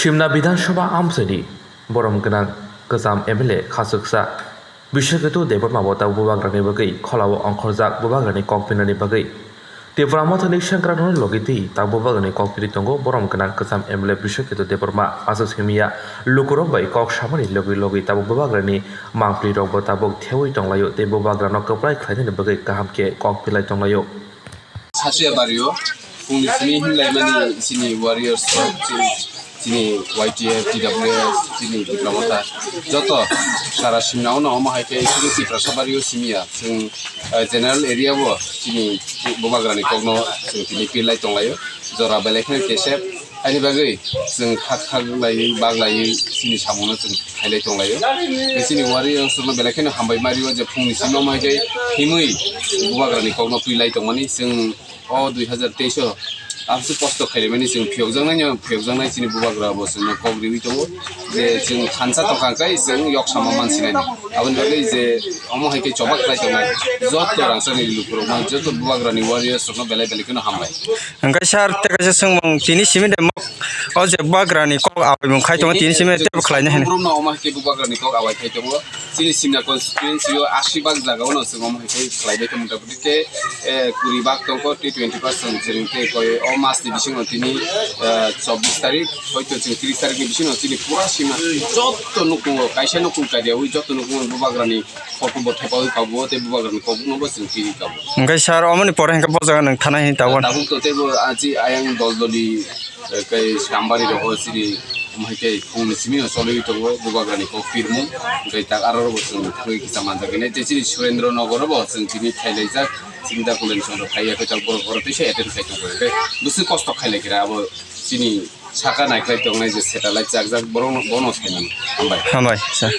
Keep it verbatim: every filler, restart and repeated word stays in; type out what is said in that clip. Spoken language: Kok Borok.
Simna Bidhan Sabha amchaini borom gwnang kwcham M L A khasuksa Biswaketu Debbarma bo tabuk bubagrani bagwi kholao ongkhorjak bubagrani kok pinani bagwi Tipra Mothani sengkrakrokno logi twi tabuk bubagrani kok piri tongo borom gwnang kwcham M L A Biswaketu Debbarma. Aswk simiya lukurok bai kok samani logi logi tabuk bubagrani mangpli rokbo tabuk thewi tonglaio tei bubagrano kwplai khlainani bagwi kaham khe kok pilai tonglaio. Sasia bario phungni simi hinlaimani chini warriors rok, chini, chini Y T F, T W F, chini Tipra Motha joto sara simnaono omo hai khe chini Tiprasa bario simiya. Chwng, eh, general area o chini bubagrani kokno chwng tini pilai tonglaio. Jora belai kheno kesep. Ani bagwi chwng khak khak lai, bak lai chini samungno chwng khailai tonglaio. Tei chini warriors rokno belai kheno hambai mario je phungni simi omo hai khe himwi bubagrani kokno pilai tongmani chwng o dui hazar teis o aswk kosto khailaimani chwng phiyokjaknai, phiyokjaknai chini bubagra bo chwngno kok riwi tongo je chwng thansa tongkha khe chwng yok sama mansinai. Aboni bagwi je omo hai khe choba khlai tongnai joto rangchakni lukurokno, joto bubagrani warriors rokno belai belai kheno hambai. Hwnkhe sir, tei kaisa swngmung tini simi de mok o je bubagrani kok awaimung khai tongo, tini simi tebo khlaina hini. Borokno omo hai khe bubagrani kok awai khai tongo. Chini Simna constituency o asi bak jaga o no chwng omo hai khe khlai bai khe mota moti tei, eh, kuri bak tongkho tei twenty percent chwng tei koi o mas ni bisingo tini, eh, chobbish tarik hoito chwng tris tarik ni bisingo chini pura Simna joto nukhungo kaisa nukhung kariyawi joto nukhungo bubagrani photo bo thepawi kabo tei bubagrani kokno bo chwng tini kabo. Hwnkhe sir, omoni pore hwnkhe bo jaga nwng thana hini tabuk? Tabuk to teibo achi ayang dol doli, eh, kei Sambari rogo chini omo hai khe phungni simi no choliwi tongo bubagrani kok pirmung, hwnkhe tak aro bo chwng thangwi kisa manjak hinai tei chini Surendra Nagar o bo chwng tini thailaijak, chini da Kulen Chandra phaiya khe tak borok oro teisa attend khai tongo, hwnkhe bwswk kosto khailai khe abo chini saka naiklai tongnai je satellite chakjak borok no, bono saimano. Hambai. Hambai, sir.